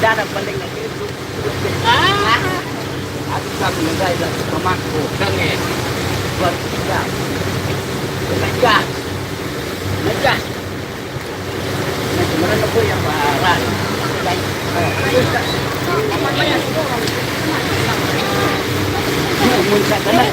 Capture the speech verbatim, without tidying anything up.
Cara paling lagi itu. Ah. Aku tak mengenai lah pemangku. Kan ya. Buat kita. Megas. Megas. Nah, sebenarnya aku yang parah. Mun sa kana.